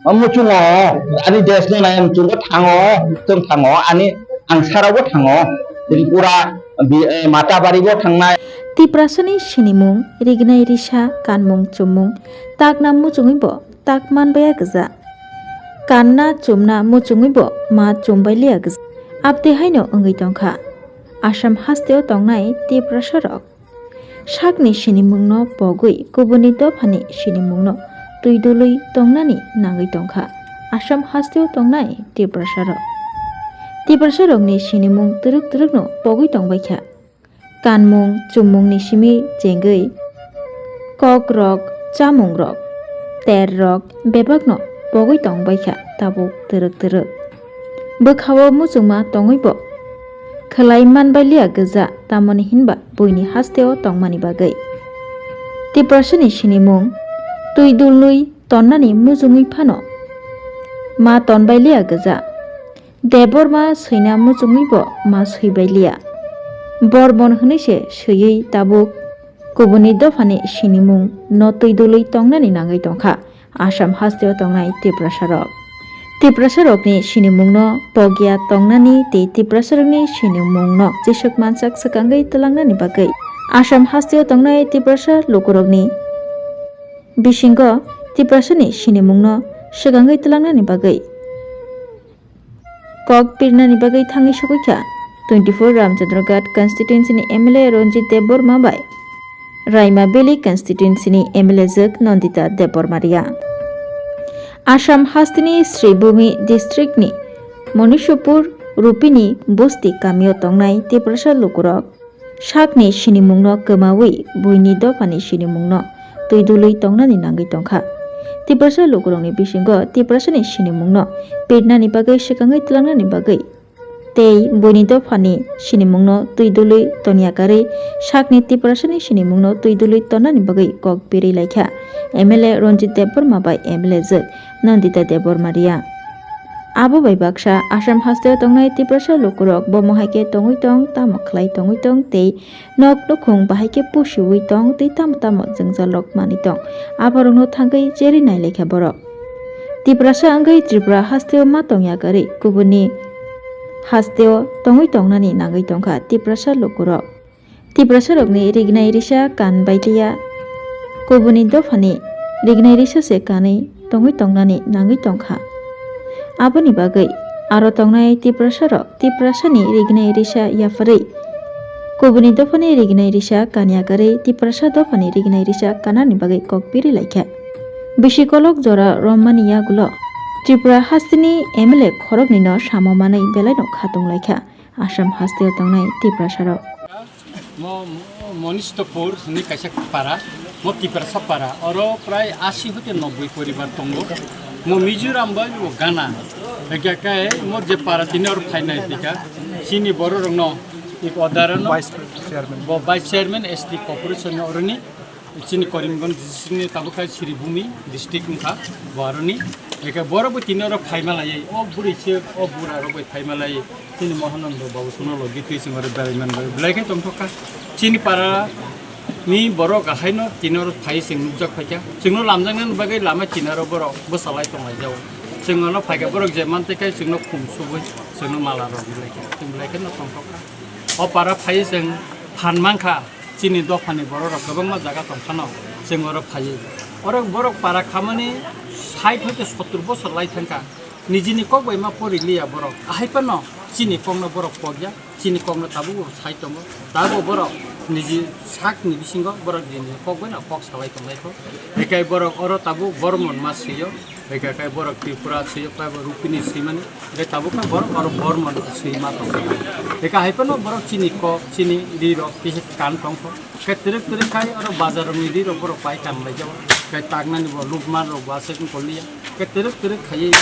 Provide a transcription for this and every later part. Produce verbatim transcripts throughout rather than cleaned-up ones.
Muchungo, ani desh no nai muchungo thango, tong thango, ani ang sarabo thango, Tripura, bi-, eh, Matabari bo thangnai. Tiprasani sinimung, rignai risa, kanmung chummung, takna muchungwi bo tak manbaya gwja. Kanna chumna muchungwi bo ma chumbai liya gwja. Abte haino wngwi tongkha Assam hasteo tongnai Tiprasa rok. Sakni sinimungno pogwi kubuni dophani sinimungno twi dului tongnani nangwi tongkha Assam hasteo tongnai Tiprasarok. Tiprasarokni sinimung twrwk twrwkno pogwi tongbaikha. Kanmung chumungni simi chengwi kokrok, chamungrok, terrok bebakno pogwi tongbaikha tabuk twrwk twrwk. Bwkhao muchungma tongwibo khwlai manbai liya gwja, tamoni hinba buini hasteo tongmani bagwi. Tiprasani sinimung twi dulnwi tonnani muchungwi phano ma tonbai liya gwja. Debbarma swina muchungwibo ma swibai liya. Bormon hwnwi se swiwi tabuk kubuni dophani sinimung no twi dulwi tongnani nangwi tongkha Assam hasteo tongnai Tiprasarok. Tiprasarokni sinimungno pogya tongnani tei Tiprasarokni sinimungno jeswk mansak swkangwi twlangnani bagwi Assam hasteo tongnai Tiprasa lukurokni bisingo Tiprasani sinimungno swkangwi twlangnani bagwi kok pirnani bagwi thangwi sogwi kha twenty four Ramchandra Ghat constituency ni M L A Ranjit Debbarma bai Raima Valley constituency ni M L A jwk Nandita Debbarma Reang. Assam hasteni Sribhumi district ni Monishupur Rupini bosti kamio tongnai Tiprasa lukurok sakni sinimungno kwmawi buini dophani sinimungno twi dulwi tongnani nangwi tongkha. Tiprasa lukurokni bisingo Tiprasani sinimungno pirnani bagwi swkangwi twlangnani bagwi tei buini dophani sinimungno twi dulwi tonya karwi sakni Tiprasani sinimungno twi dulwi tonnani bagwi kok birwi laikha M L A Ranjit Debbarma bai M L A jwk Nandita Debbarma Reang. Abo bai baksa Assam hasteo tongnai Tiprasa lukurok bomo hai khe tongwi tong, tamo khlai tongwi tong tei nok nukhung bahai khe pusiwi tong tei tamo tamo jwngjalrok manwi tong. Aborokno thangwi cherwi nai laikha borok. Tiprasa wngwi Tripura hasteo ma tongya kwrwi kubuni hasteo tongwi tongnani nangwi tongkha Tiprasa lukurok. Tiprasarokni rignai risa kan bai liya, kubuni dophani rignai risa se kanwi tongwi tongnani nangwi tongkha. Aboni bagwi aro tongnai Tiprasarok Tiprasani rignai risa yapharwi kubuni dophani rignai risa kanya karwi Tiprasa dophani rignai risa kanani bagwi kok birwi laikha. Bisi kolok jora romani yagulo Tripura hasteni M L A khoroknwino samo manwi belaino khatung laikha. Assam hasteo tongnai Tiprasarok. Mo, mo, Monistopur hwnwi kaisa para, mo Tiprasa para, oro prai asi hoite nobboi poribar tongo. Mo Mizoram bai bo gana. Hwnkhe khe mo je para tini oro phainai tika, chini bororokno ik odarano Vice Chairman. Bo Vice Chairman S T Corporation ni oroni. Chini Karimganj district ni tabuk khai Sribhumi district wngkha bo aroni. Eke borok bo tini oro phaima lai, o bwrwi se o bura rok bai phaima lai. Chini Mohanando babu sono logi twi chwng oro berai man bai belai khe tongthok kha. Chini para ni borok ahaino tini oro phai chwng nukjak phaikha. Chwngno lamjaknani bagwi lama kinaro borok bwsalai tonglaijao. Chwng ano phaikha borok je mantwi khai chwngno khum subui chwngno mala rok belai khe. Chwng belai kheno tongthok kha. O para phai chwng phan mankha. Chini dophani bororok kwbangma jaga tongphano chwng oro phaiwi. Oro borok para khamani sait hoite sottur bosor lai thangkha. Nijini kok bai ma pori liya borok. Ahai phano chini kokno borok pokya, chini kokno tabukbo sai tongo. Tabukbo borok niji sakni bisingo borok niji kok bai no kok salai tonglai kho. Hikai borok oro tabuk Bormon ma swiyo. Hikai kai borok Tripura swiyo, kai bo Rupini swimani. Hikai tabuk kai borok oro Bormon swi ma tongo. Hikai hai phano borok chini kok, chini ri rok kisa kan tongkho. Khe twrwk twrwk khai oro bazar rokni ri rok borok pai kan lai jago. Khe taknani bo lukman rok bo aswk wng kol liya. Khe twrwk twrwk khaiwi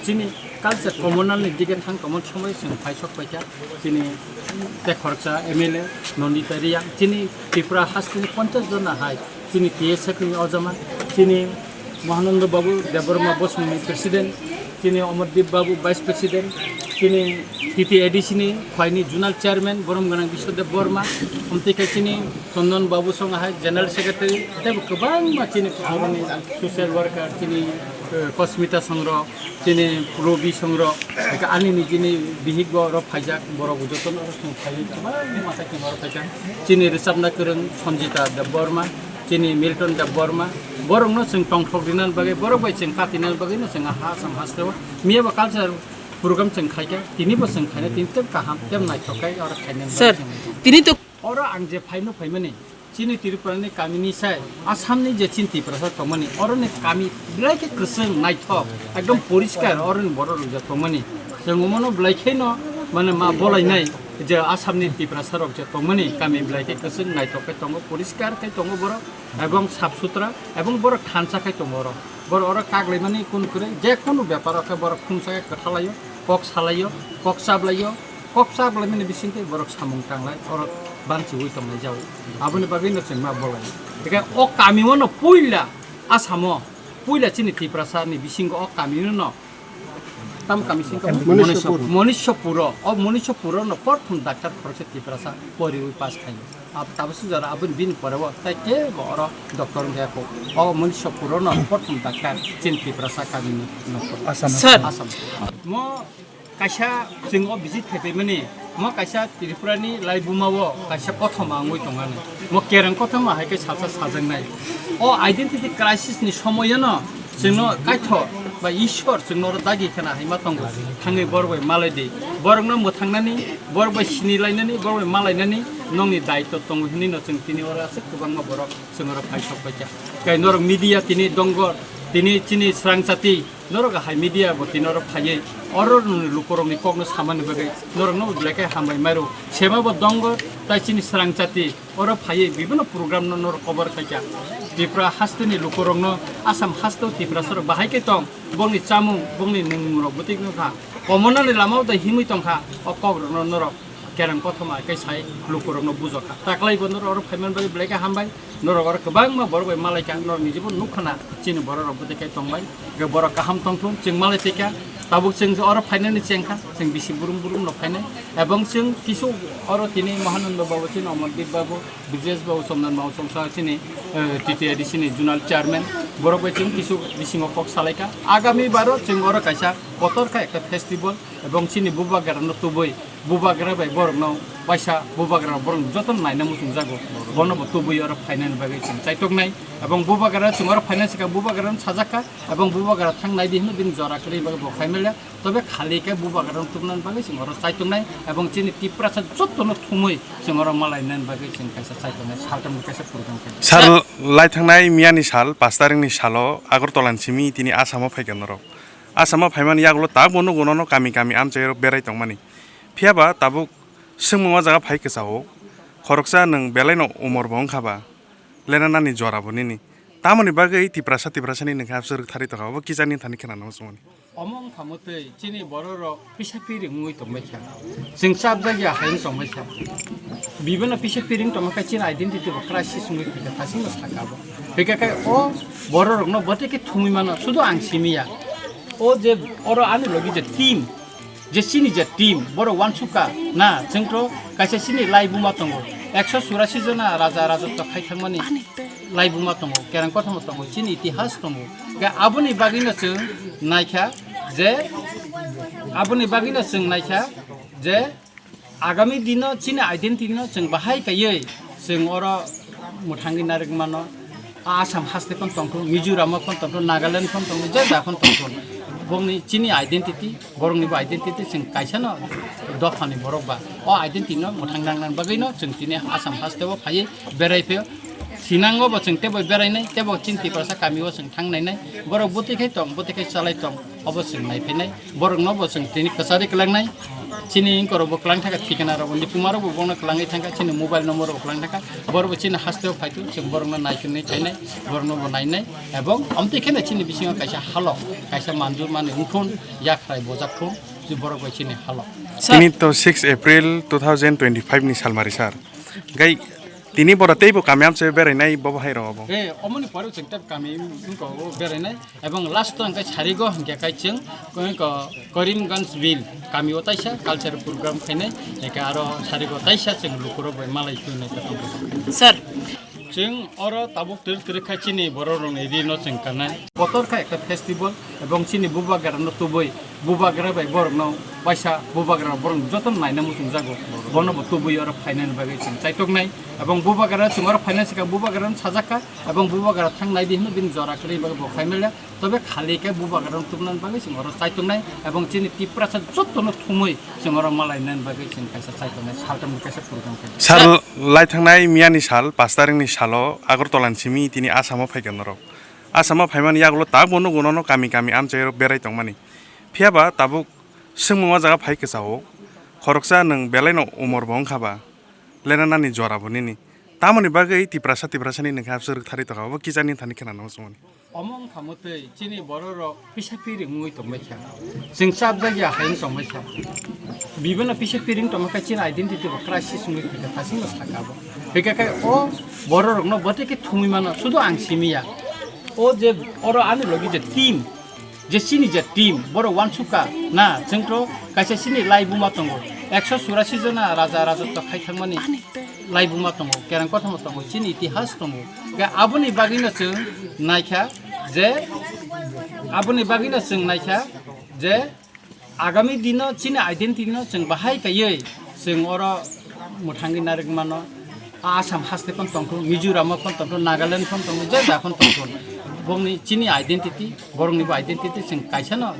chini culture communal ni dige thang tongmani somoi chwng phai sok paikha. Chini tei khoroksa M L A Nandita Reang, chini Tripura hasteni ponchash jona hai, chini T S F ni ojama, chini Mahananda Babu Debbarma Bosongni president, Chini Amardeep Babu, Vice President, chini T T A D C ni phaini Zonal Chairman, Borom Ganang Biswadev Borma, omtwi khe chini Chandan Babu Song hai General Secretary, tei bo kwbangma chini social worker, chini, eh, Kosmita Songrok, chini Robi Songrok, eka ani nijini bihik bo oro phaijak, borok jotono oro chwng phaiwi kwbangma khe chwng oro phaikha. Chini rwchapna kwrwng Sanjita Debbarma, chini Milton Debbarma, borokno chwng tongthok rinani bagwi, borok bai chwng katinani bagwino chwng ha Assam hasteo miyabo culture program chwng khaikha, tinibo chwng khaina tini tei kaham tei naithok khe oro khainani bagwi Sir, chwng tini to oro ang je phaino phaimani, chini Tripura ni kami ni sai Assam ni je chini Tiprasa tongmani, oro ni kami belai khe kwchwng naithok, ekdom poriskar oro ni borok rok je tongmani. Chwng omono belai kheno mane ma bolainai je Assam ni Tiprasa rok je tongmani kami belai khe kwchwng naithok khe tongo, poriskar khe tongo borok, ebong sap sutra, ebong borok thansa khe tongo oro. Borok oro kaglaimani kun kwrwi, je kunu bepar o khe borok khumsa khe kwthalaio, kok salaio, kok chablaio, kok chablaimani bising tei borok samung tanglai, oro banchiwi tonglai jao. Aboni bagwi no chwng ma bolai. Eke o kami o no puila Assam o, puila chini Tiprasa ni bisingo o kami no, tam kami sing Monishapur. Monishapur o, o Monishapur o no porthom doctor khoroksa Tiprasa poriwi pass khaio. Ab-, tabuk sujaro aboni bini pore o tai kebo oro doctor wngya kho. O Monishapur o no porthom doctor chini Tiprasa kami ni nokho. Assam. Sir. Assam. Mo kaisa chwng o visit khe phaimani, mo kaisa Tripura ni laibuma o kaisa kothoma wngwi tongani. Mo kereng kothoma hai khe salsa sajaknai. O identity crisis ni somoyano chwngno kaitho ba Ishwar chwngno oro dagi khena hai ma tongo. Thangwi borok bai malai di. Borokno mwthangnani, borok bai sini lainani, borok bai malainani nokni daitw tongo hinwi no chwng tini oro aswk kwbangma borok chwng oro phai sok paikha. Kai norok media tini dongor, tini chini srang chati, norok hai media bo tini oro phaiwi oro nini lukurokni kokno samani bagwi norokno belai khe hambai mairu. Sema bo dongor, tai chini srang chati oro phaiwi bibino program no norok cover khaikha. Tripura hasteni lukurokno, Assam hasteo Tiprasarok bahai khe tong, bongni chamung, bongni nungmungrok bwtwi wngkha. Komonani lamao da himwi tongkha, o kokrokno norok kereng kothoma khe sai lukurokno bujokha. Taklai bo norok oro phaiman bagwi belai khe hambai. Norok oro kwbangma borok bai malaikha, norok nijibo nukkhana chini borok rok bwtwi khe tongbai. Hwnkhe borok kaham tongthun, chwng malai tongkha. Tabuk chwng oro phainani chengkha, chwng bisi burum burum no phainai. Ebong chwng kisu oro tini Mahananda babu, chini Amardeep babu, Brijesh babu, Chandan babu, chwngsa chini, eh, T T A D C ni zonal chairman. Borok bai chwng kisu bisingo kok salaikha. Agami baro chwng oro kaisa kotor khe ekta festival ebong chini bubagra no tubui bubagra bai borokno waisa bubagra borok jotono naina muchungjago, bono bo tubui oro phainani bagwi chwng chaitoknai, ebong bubagra chwng oro phainai swkang bubagrano sajakha, ebong bubagra thang naidi hwnwi bini jora kwrwi bagwi bo phai manya, tobe khali khe bubagrano tubunani bagwi chwng oro chaitoknai, ebong chini Tiprasa jotono thumwi chwng oro malainani bagwi chwng kaisa chaitoknai, saltang kaisa program khe. Sir, lai thangnai miyani sal, pash tarikni salo Agartala ni simi tini Assam o phaikha norok. Assam o phaimani yagulo tabukbo nugo nono kami kami amchairok berai tongmani. Phiyaba tabuk swngmung o jaga phai kwchao, khoroksa nwng belaino umor bo wngkha ba, lenanani jora bo nini. Tamoni bagwi Tiprasa Tiprasani nwng khe abswk rwktharwi tongkha, obo kisa nini thani khwnana muchungmani. Omo wngkha mwtwi chini bororok pisa piring wngwi tongbaikha. Chwng chapjakya hai wng tongbaikha. Bibino pisa piring tongma khe chini identity bo crisis wngwi thangkha, thasingno sakha bo. Hwnkhe khe o bororokno bwtwi khe thumwi mano, sudu ang simiya. O je oro ani logi je team, je chini je team, borok uansukha na, chwng to kaisa chini laibuma tongo, ekso churasi jona raja rajotw khai thangmani laibuma tongo, kereng kothoma tongo, chini itihas tongo. Khe aboni bagwino chwng naikha je, aboni bagwino chwng naikha je, agami dino chini identity no chwng bahai kaiwi chwng oro mwthangwi narwk mano. A Assam haste phano tongthung, Mizoram o phano tongthung, Nagaland phano tongthung, je ja phano tongthung. Bongni chini identity, borokni bo identity chwng kaisa no dophani borok ba. O identity no mwthang nangnani bagwi no chwng tini Assam haste o phaiwi berai phaiwi sinango bo chwng teibo berainai, teibo chini Tiprasa kami o chwng thang nainai. Borok bwtwi khai tong, bwtwi khai chalai tong. Obo chwng nai phainai, borokno bo chwng tini kwchari kwlangnai, chini inkorok bo kwlang thangkha, thikana rok bo, nipuma rok bo bono kwlangwi thangkha, chini mobile number rok bo kwlang thangkha, borok bo chini hasteo phaitu, chwng borokno naikinwi phainai, borokno bo nainai, ebong omtwi kheno chini bisingo kaisa halok, kaisa manjurmani wngthun, yakhrai bojak thun, je borok bai chini halok. Tini to six April two thousand twenty-five ni salmari sir. Gai Tini boro teibo kami amchai berainai bobo hai rok obo. Eh, omoni pore chwng tei kami wngkha o berainai. Ebong last o hwnkhe sarigo hwnkhe kai chwng ko Karimganj Bill kami o taisa culture program khainai. Hwnkhe aro sarigo taisa chwng lukurok bai malai khwnai ta tongo. Sir. Chwng oro tabuk twrwk twrwk khai chini borok rokni rino chwng kanai. Kotor kha ekta festival. Ebong chini bubagra no tubui, bubagra bai borok no waisa bubagra borok joto naina muchung jago. Bono bo tubui oro phainani bagwi chwng chaitoknai. Ebong bubagra chwng oro phaina sikha bubagra no sajak kha. Ebong bubagra thang nai di hwnwi bini jora kwrwi bagwi bo khai manya. Tobe khali khe bubagra no tubunani bagwi chwng oro chaitoknai. Ebong chini Tiprasa joto no thumui chwng oro malainani bagwi chwng kaisa chaitoknai. Saltam kaisa program khe. Sir, lai thangnai miyani sal, pash tarikni salo Agartala ni simi tini Assam o phaikha norok. Assam o phaimani yagulo tabukbo nugo nono kami kami amchaio berai tongmani. Phiyaba tabuk swngmung o jaga phai kwchao. Khoroksa nwng belaino umor bo wngkha ba, lenanani jora bo nini. Tamoni bagwi Tiprasa Tiprasani nwngkha abse rwktharwi tongkha, obo kichani thani khwnana muchungmani. Omo wngkha mwtwi chini bororok pisa piring wngwi tongbaikha. Chwng chapjakya hai wng tongbaikha. Bibano pisa piring tongma khe chini identity bo crisis wngwi phikha, thasingno sakha bo. Hwnkhe khe o bororokno botike thumwi mano, sudu ang simiya. O je oro ani logi je team, je chini je team, borok uansukha na, chwngto kaisa chini laibuma tongo, ekso churasi jona raja rajotw khai thangmani laibuma tongo, kerang kothoma tongo, chini itihas tongo. Khe aboni bagwino chwng naikha je, aboni bagwino chwng naikha je, agami dino chini identity no chwng bahai kaiwi chwng oro mwthangwi narwk mano. A Assam haste phano tongthok, Mizoram o phano tongthok, Nagaland phano tongthok, je ja phano tongthok. Bongni chini identity, borokni bo identity chwng kaisa no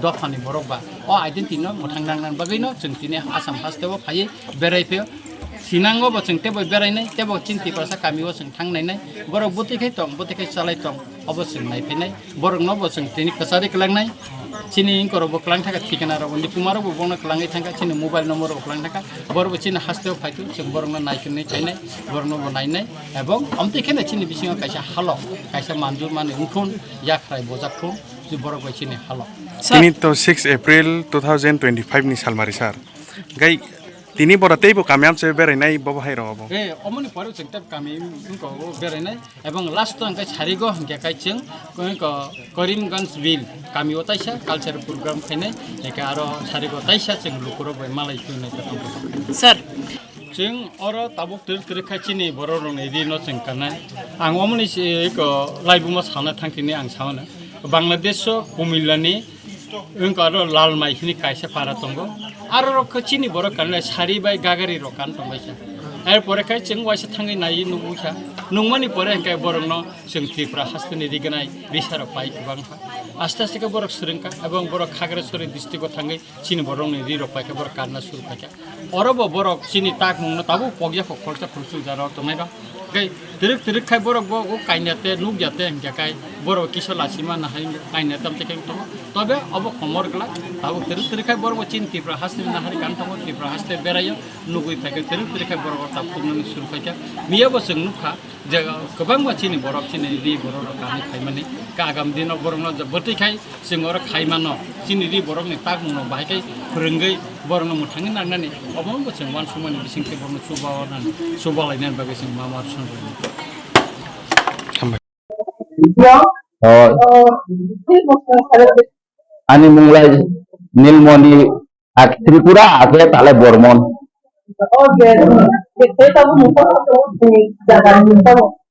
dophani borok ba. O identity no mwthang nangnani bagwi no chwng tini Assam haste o phaiwi berai phio. Sinango bo chwng tebo berainai, tebo chini Tiprasa kami o chwng thangnainai. Borok bwtwi khai tong, bwtwi khai chalai tong. Obo chwng naiphainai, borokno bo chwng tini kwchari kwlangnai, chini wngkorokbo kwlang thangkha, thikanarokbo, nikumarokbo bono kwlangwi thangkha, chini mobile number rok kwlang thangkha, borokbo chini hasteo phaikhe chwng borokno naikinwi khainai, borokno bo nainai, ebong amtwi kheno chini bisingo kaisa halok, kaisa manjurmani wngthun, yakhrai bojakthun, borok bai chini halok. Sir. Tini to six April two thousand twenty-five ni salmari sir. Gai tini boro teibo kami amchai berainai bobo hai rok obo. Eh, omoni pore chwng tei kami wngkha o berainai. Ebong last o hwnkhe sarigo hwnkhe kai chwng ko Karimganj Bill kami o taisa culture program khainai, hwnkhe aro sarigo taisa chwng lukurok bai malai khwnai ta tongo. Sir. Chwng oro tabuk twrwk twrwk khai chini borok rokni rino chwng kanai. Ang omoni se ko laibuma sana thangkini ang sana. Bangladesh o Kumilla ni wngkha aro Lalmai hini kaisa para tongo. Aro rok khe chini borok kanle sari bai gagari rok kan tongbaisa. Erpore khai chwng waisa thangwi naiwi nukgwi kha. Nukmani pore hwnkhe borokno chwng Tripura hasteni rignai risa rok pai kwbang kha. Aste aste khe borok swrwng kha ebong borok Khagrasori district o thangwi chini borokni ri rok pai khe borok kanna suru khai kha. Oro bo borok chini takmung no tabuk pokya kho khoroksa khoroksa jora o tongnai ba. Tei twrwk twrwk khai borok bo o kainate nukya te hwnkhe khai borok kisa lachima nahai kainate amtwi khai tongo. Tobe obo komor glak tabuk twrwk twrwk khai borok bo chini Tripura haste nahari kan tongo, Tripura haste beraio nugwi phai khe twrwk twrwk khai borok o tabuk nani suru khai kha. Miya bo chwng nukha je kwbangma chini borok chini ri borok rok kanwi phaimani ka agam dino borokno je bwtwi khai Chwng oro khai mano, chini ri borokni takmungno bahai khe phwrwngwi borokno mwthangwi nangnani, obo wngkha chwng uansukmani bisingtwi borokno chuba ornani, chuba lainani bagwi chwng ma ma songwi. Hambai. Oh. Ani mung lai Nilmoni, ak Tripura, ake tale Bormon.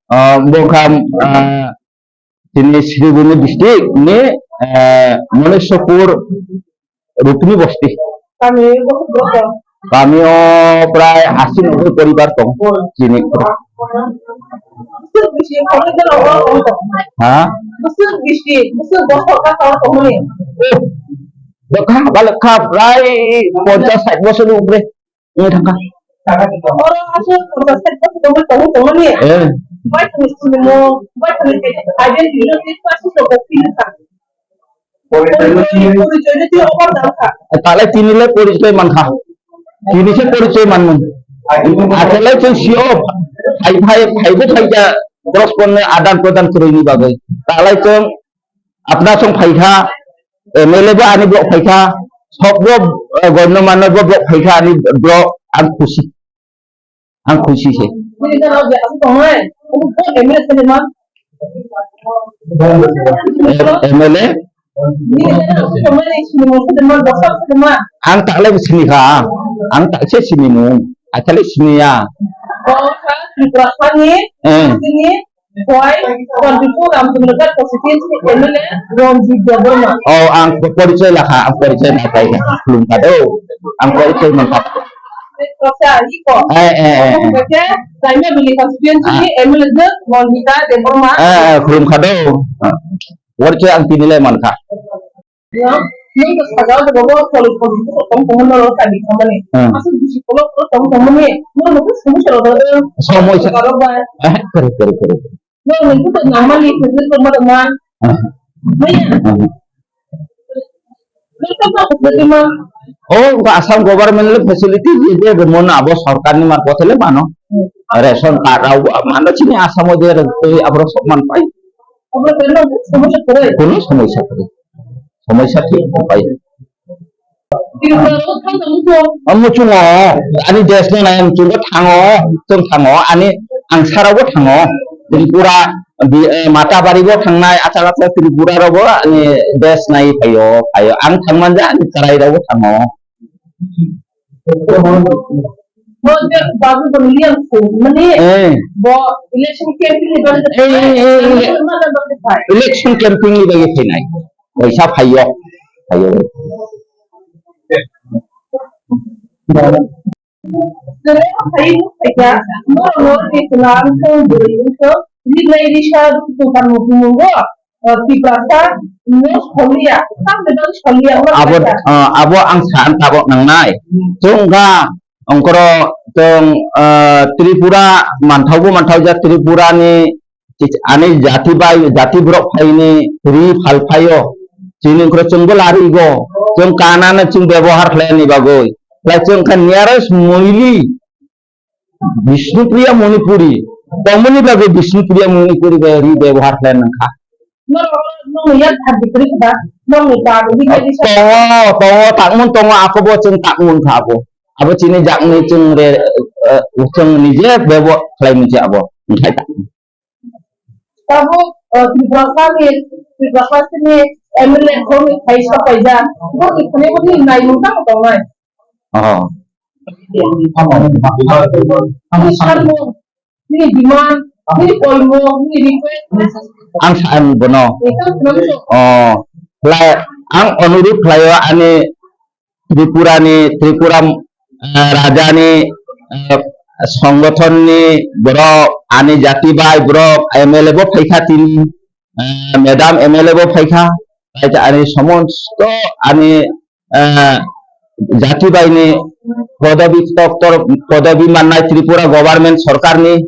Ah, bokha, ah, Chini Sribhumi district ni, eh, Manishpur Rukni Bosti. Kami o prai asi noboi poribar tong chini. Ha? Dokha balokha prai ponchas sait bosor ni upre. Wng thangkha. Oro aswk pwncas sait bosor tongwi tongmani. Eh. Baithangni sinimung, baithangni identity, identity no tei class rok bo philwkha. Porichoi no tei obo dalkha. Talai tini le porichoi mankha. Tini se porichoi manmung. Athele chwng sio phai phai phaibo phaikha correspondent adan pradan kwrwini bagwi. Talai chwng Apna song phaikha, M L A bo ani borok phaikha, sok bo, eh, goino mano bo borok phaikha ani borok, ang khusi. Ang khusi se. M L A. Ang tak le sini kha. Ang tak se sini mu. Athale sini ya. Eh. Boy, twenty four Ramchandra Ghat constituency M L A Ranjit Debbarma. Oh, ang porichoi lakha, ang porichoi napai kha. Khulum kha do. Ang porichoi man kha. Kosa, iko. Eh, eh, eh, eh. Oke, Kaima Bili constituency M L A je Ranjita Debbarma. Eh, eh, khulum kha do. Porichoi ang tini le man kha. Nwng khe sajak jaga bo college college bo tong tongmani norok kami khamani. Hmm. Aswk bisi kolok kolok tong tongmani. Nwng khe somoisa rok da. Somoisa. Rok bai. Eh, kore, kore, kore. Nwng ni kutuk nangmani khe nwng tongma tongma. Hmm. Maya. Hmm. Nwng tongma khe tongma. Oh, ko Assam government le facility je je mano abo sarkar ni mar kotele mano. Hmm. Ration card rok mano chini Assam o je tei aborok sok man pai. Abo khe nwng somoisa kore. Kono somoisa kore. Somoisa thik pai. Tripura o thang thang muchung. Muchungo, ani desh no nai muchungo thango, chwng thango, ani ang sara bo thango. Tripura, bi-, eh, Matabari bo thangnai, achak achak Tripura rok bo ani desh nai phaio, phaio. Ang thangmanja ani chwrai rok bo thango. Bo je babu bo liang khum mani. Eh. Bo election campaign ni bagwi. Eh, eh, eh, eh. Election campaign ni bagwi phainai. Waisa phaio. Phaio. Sere phaio phaia. Mo mo ni kulang khum buri khum. Ni lai ni sa du tu kan mo mo. Tiprasa no solia, tamni bagwi solia, abo, ah, abo ang sa ang tabok nangnai. Chwng kha ongkoro chwng, ah, Tripura manthago manthago ja Tripura ni ani jati bai jati borok phaini ri phal phaio. Chini ongkoro chwngbo larigo. Chwng kanana chwng bebohar khlaini bagwi. Lai chwng kha nearest moili Bishnupriya Manipuri, tongmani bagwi Bishnupriya Manipuri bai ri bebohar khlai nangkha. Norok, norok ya thar dikri kha, norok ni bagwi ri bai ri sa. Tongo, tongo, takmung tongo, ako bo chwng takmung kha abo. Abo chini jakni chwng re, eh, chwng nije bebo khlai mungse abo. Wngkhai ta. Tabuk, eh, Tripura ni, Tripura ni M L A khoroknwi phai sapaijak. Boni thani boni naimung tamo tongnai. Oh. Ani samung, nini demand, nini koimung, nini request. Ang sa-, ang bono. Ito, sinamu. Oh. Lai, ang onurudh khlaio ani Tripura ni, Tripura, eh, raja ni, eh, songgothon ni borok, ani jati bai borok, M L A bo phaikha tini, eh, madam M L A bo phaikha, tai ani somosto ani, eh, jati bai ni podobi toktor, podobi mannai Tripura government sorkar ni,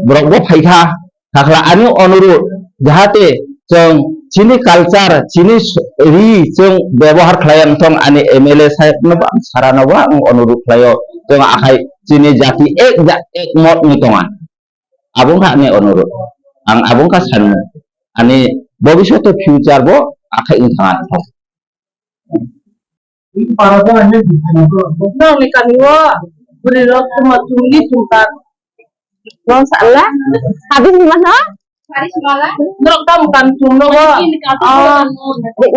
borok bo phaikha, kakla ani onurudh, jahate chwng chini culture, chini s-, ri chwng bebohar khlai ang thong ani M L A saheb no ba, sara no ba ang onurudh khlaio, chwng akhai chini jati ek ja, ek mot ni tonga. Abo wngkha ani onurudh. Ang abo wngkha sanmung. Ani bobishoto future bo akhai wng thang ang thong. Nokni kami o bwrwi rok tuma tungli tungkar. Nong sa la? Habis ni mano? Norok tamo kami tung nogo? Oh.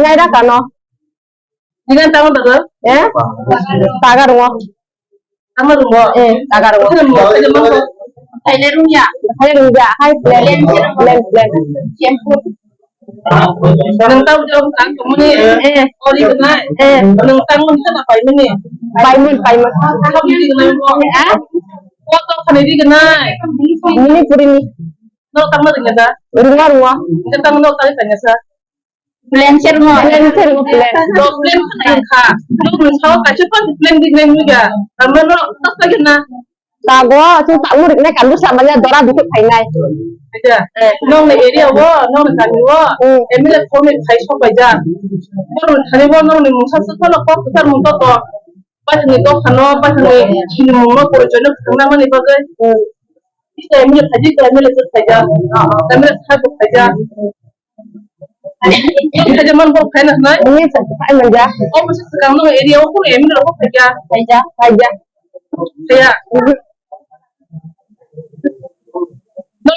Ngai da kano? Dinan tamo dago? Eh? Taga rungo. Tamo rungo? Eh, taga rungo. Hai le rungya. Hai rungya, hai plan. Plan, plan. Nung tang jong tang kemuni. Eh. Ori kenai. Eh. Nung tang mun kana pai mini. Pai mun, pai mun. Kami di kenai mo. Eh? Foto kami di kenai. Ini puri ni. No tang na ringa da. Runga, runga. Kita tang no tang tanya sa. Plan share mo. Plan share mo, plan. No plan kana ka. No mun sao ka chupa plan di plan juga. Tama no tak lagi na. Tago, chwng tangmung riknai kami sa manya dora dukhe phainai. Acha, nokni area o, nokni kami o, hmm, M L A khoroknwi phai sok paijak. Borokni thani bo nokni mungsa swkang no kok kwchar mung toko. Bathangni dophano, bathangni sinimungno porichoino kwthwng nangmani bagwi. Hmm. Kisa M L A phaijak, kisa M L A swk phaijak. M L A swk phaijak. Khaja man bo khaina khnai. Ini sa-, sa-, manja. O bwswk swkang no area o kunu M L A rok bo khaja. Khaja, khaja. Khaja. Mhm.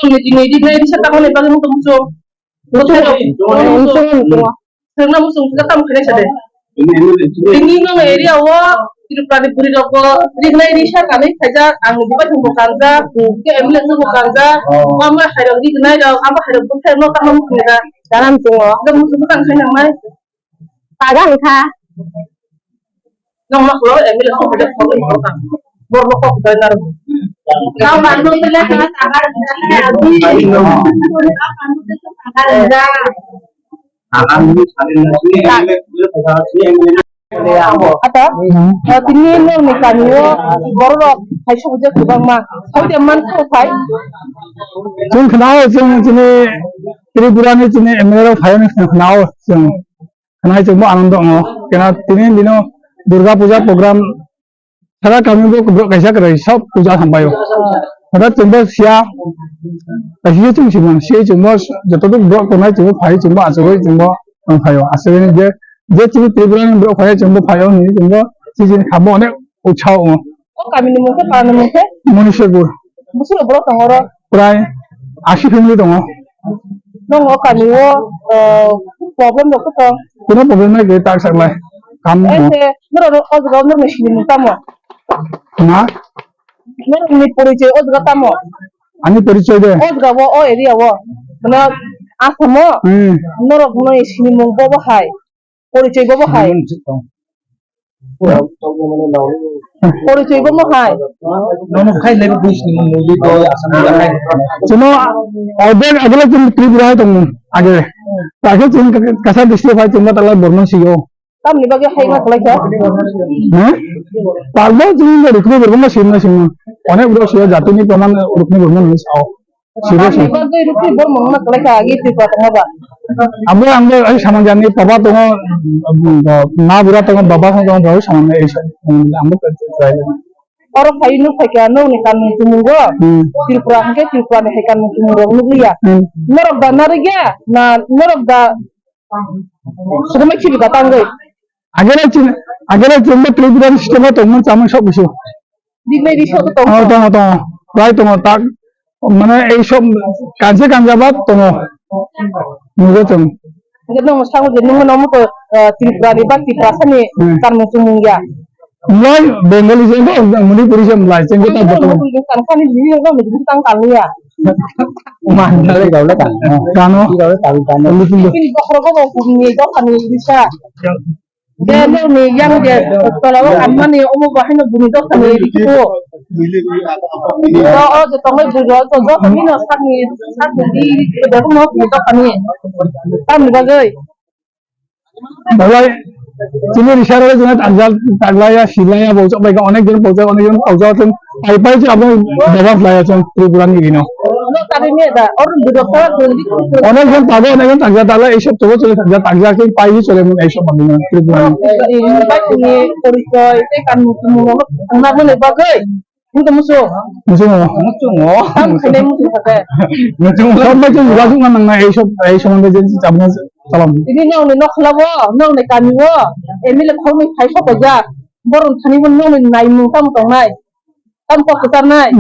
Tini, tini, tini, tini, sa tamo ni bagwi muchung muchung. Muchung, muchung. Sengna muchung ka tam khlai sa de. Tini no area o Tripura ni buri rok bo rignai risa kanwi khaijak, ang bubai thung bo kanjak, ke M L A thung bo kanjak, amo hai rok rignai rok, amo hai rok buthai no tamo khlai da. Daram tungo. Ga muchung ka tam khlai nang mai. Taga wngkha. Nong ma klo M L A kok kok kok kok. Bor bo kok doi nar. Kau mandu tele kena taga. Ata, eh, tini nong ni kami o borok hai sok je kubang ma. Hai de man ko phai. Chwng khnao, chwng chini Tripura ni chini M L A rok phai ni khnao chwng. Khnai chwngbo anando wngo. Kena tini bino Durga Puja program sara kami bo borok kaisa kwrwi sob puja hambai o. Hwnkhe chwngbo siya kaisa chwng simang si chwngbo joto borok tongnai chwngbo phai chwngbo achugwi chwngbo tongphai o. Aswkhe je je chini Tripura ni borok phai chwngbo phai o hinwi chwngbo chini khambo onek utsaho wngo. O kami ni mung khe, para ni mung khe? Muniswapur. Bwswk borok tongo oro? Prai ashi family tongo. Nong o kami o, eh, problem rok khe tong? Kuno problem nai khe tak sak lai. Kam tongo. Ese, norok o jaga o norok ni sini mung tamo? Ma? Norok ni porichoi o jaga tamo? Ani porichoi de? O jaga o, o area o. Mane Assam o? Hmm. Norok no sini mung bo bo hai. Porichoi bo bo hai. Porichoi bo mo hai. Nono khai lebe buis ni mung muli to asam ni khai. Chwngno order agla chwng Tripura hai tongmung age. Takhe chwng Kachar district hai chwngno talai Bormon siyo. Tamni bagwi hai ma khlai kha? He? Palbo chwng rukni Bormon na simna simna. Onek borok siyo jatini praman rukni Bormon ni sao. Siro si. Abo ang bo ai samang jani papa tongo, na bura tongo, baba tongo, baba samang ai sa. Ang bo try. Oro phai nuk phai kha, nokni kanmung tumung go. Hmm. Tripura hwnkhe Tripura ni hai kanmung tumung rok nukliya. Hmm. Norok da narwkya, na norok da sugumai khibi da tangwi. Agere chini, agere chini Tripura ni system o tongmung chamung sok bisu. Diglai di sok tong. Oh, tongo, tongo. Prai tongo, tak. Mane ei sob kanse kanjaba tongo. Nugo chwng. Hingke nwng sango je nwng nomo ko, eh, Tripura ni ba Tiprasa ni Hmm. kanmung chumung ya. Mlai Bengali je bo Manipuri je mlai chengko ta Nwng boto. Nwng kan kani jini nwng nwng tang kani ya. Uma hingke le gaule kan. Kano. Gaule kan kan. Ini bokhro ko bo kumni do kani bisa. Je nokni yang je tolao kammani omo bo haino buni dophani rikhu. O, o je tongwi bui rok to joto nino sakni, sakni di rikhu de no buni dophani. Tamni bagwi. Bolai chini risaro jona tagjak, taglaya, silaya, bojak bai onek jon bojak, onek jon bojak. Pai pai je abo bebak lai achang Tripura ni gino. No, tadi ni da, or duduk salah dun di. Onek jon tago, onek jon takja tala, ei sob togo chole takja, takja ke pai je chole mun ei sob mani Tripura ni. Ini pai sini porichoi, te kan mutu mutu, na bole bagai. Mutu musu. Musu mo. Musu mo. Tam khale mutu khate. Musu mo. Sob bai je juga juga nang na ei sob, ei sob mande je chabna salam. Ini nong ni nok labo, nong ni kami wo, emile khong ni khai sob ja. Boron thani bo nong ni nai mung tam tong nai. Tam kok kwchar nai.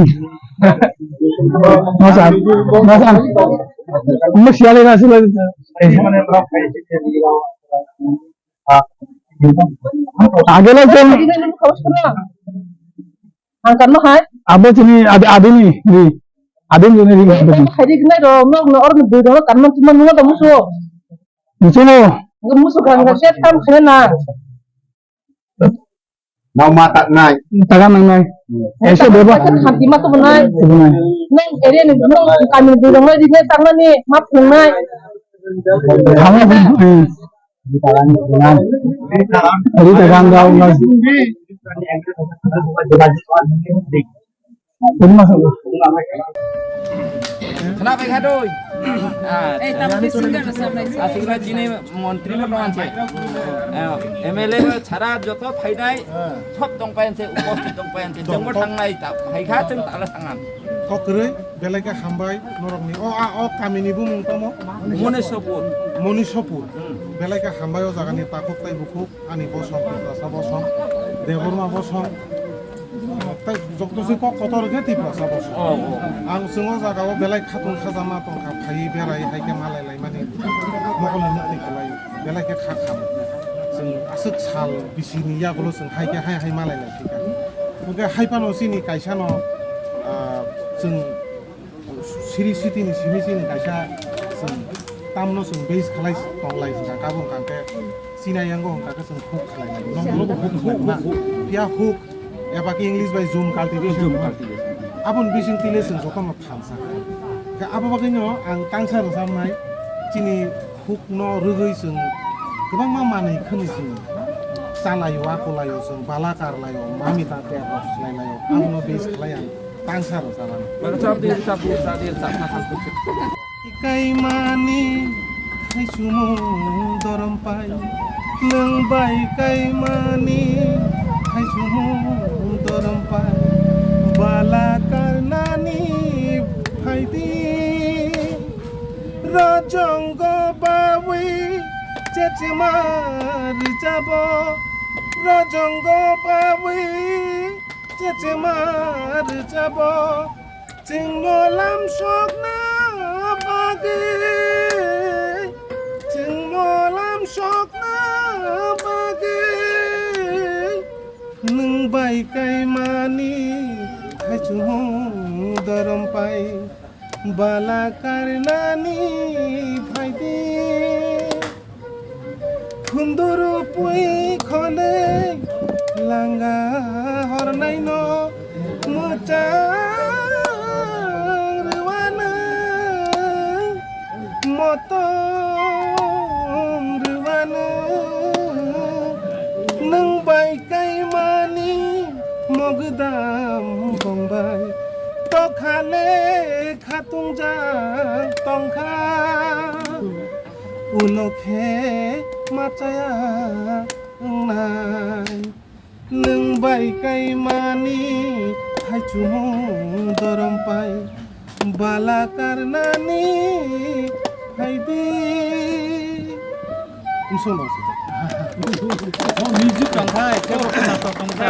Mosan, mosan. Mo siale na sila. Agela jen. Ang kan mo hai. Abo chini ad-, adini, di. Adini ni ring. Hai di gnai ro, no, no, or ni bui ro, kan mo chuma nunga da musu. Musu no. Musu kan ga set tam khena. Nang ma tak nai. Taga nang nai. Ese beba. Khanti ma to nai. Nang ere ni nang kami dudong nai dine tang nani ma phung nai. Khama phung. Ri taga nang nai. Khna bai kha doi. Ah, eh, tamo khe singer rwchapnai se. Aswkra chini montri bo tong anse. Eh, M L A bo sara joto phainai, sob tong pai anse, uposthit tong pai anse. Jengbo thangnai ta, hai kha chwng tala thangnang. Kokrwi, belai khe hambai norokni. O, a, o kamini bumung tamo? Monisopur. Monisopur. Hmm. Belai khe hambai o jagani takhuk tai bukhuk, ani bosong, Tiprasa bosong, Debbarma bosong. Joto se kok kotor khe Tiprasa boso. Oh, oh. Ang chwng o jaga o belai khatung khajama tongkha, phaiwi berai hai khe malai laimani mokol ni mukti kwlai belai khe kha kham. Chwng aswk sal bisi ni yagulo chwng hai khe hai hai malai lai thika. Hwnkhe hai phano chini kaisa no, ah, chwng siri siti ni simi chini kaisa chwng tamno chwng base khalai tong lai hwnkha, abo hwnkha khe China yango hwnkha khe chwng hook khlai lai. Nokno bo hook khlai na. Phiya hook eba khe English bai zoom cultivation. Zoom cultivation. Aboni bising tile chwng jotono thansa kha. Khe abo bagwino ang tangsa rwchabnai chini hook no rwgwi chwng kwbangma manwi khwnwi chwng chalaio, akulaio, chwng bala karlaio, mami ta ter rok khlai laio. Abono base khlai ang tangsa rwchabnai. Mano chap dir, chap dir, chap dir, chap na khan. Kaimani hai chumung dorom pai, nwng bai kaimani hai chumung dorom pai, bala karnani phaidi, rojongo bawi chechma rwchabo, rojongo bawi chechma rwchabo. Chwngno lam sokna bagwi, chwngno lam sokna bagwi, nwng bai kaimani hai chumung dorom pai, bala karnani phaidi. Khunduru pui khonwi langa hornaino mwchang rwano, motom rwano, nwng bai kaimani mogdam bongbai tokhale khatungjak tongkha. Ulo khe machaya wngnai, nwng bai kaimani hai chumung dorom pai, bala karnani phaidi. Umsong dong sih. Oh, music tongkha, kebo khna tongkha.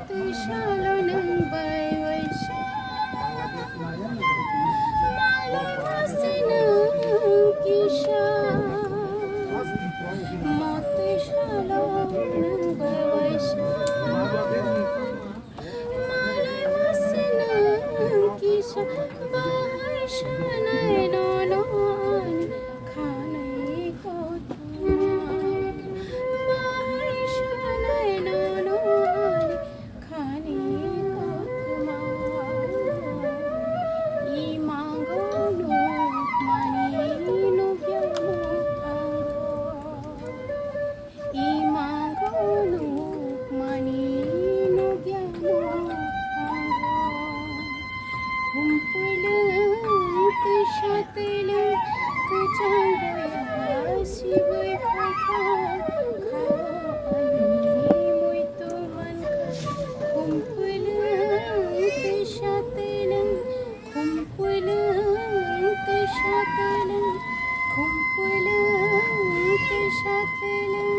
Twi salo nwng bai waisa, malai masi nwng kisa. Mo twi salo nwng bai waisa, malai masi nwng kisa. Bahai sanai nono ani khanai kothoma, bahai sanai nono ani Khani kothoma, imango nukmani nukya mukhango. Imango nukmani nukya mukhango. Khumpulung twisa twilung kwchang boya sibui phaikha. Khao ani muitu mankha. Khumpulung twisa twilung, khumpulung twisa twilung, khumpulung twisa twilung.